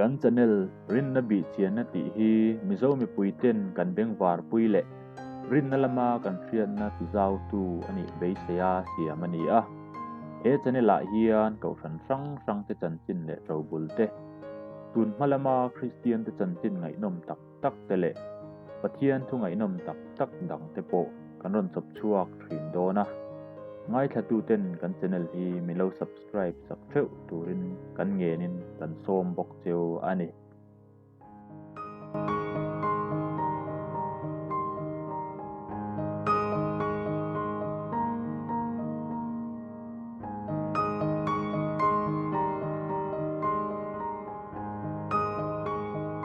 Kan channel Rinna Bihchianna tih hi Mizo mipuiten kan bengvarpui leh rinna lama kan hriatna tizautu a nih beiseia siam a ni a. He channel ah hian kohhran hrang hrangte chanchin leh ṭobul te, tun hma lama Kristian te chanchin ngaihnawm tak tak te leh Pathian thu ngaihnawm tak tak dang te pawh kan rawn chawp chhuak thin dawn a. Ngaithlatuten kan channel hi min lo subscribe sak theuh turin kan ngenin kan sawm bawk cheu a ni.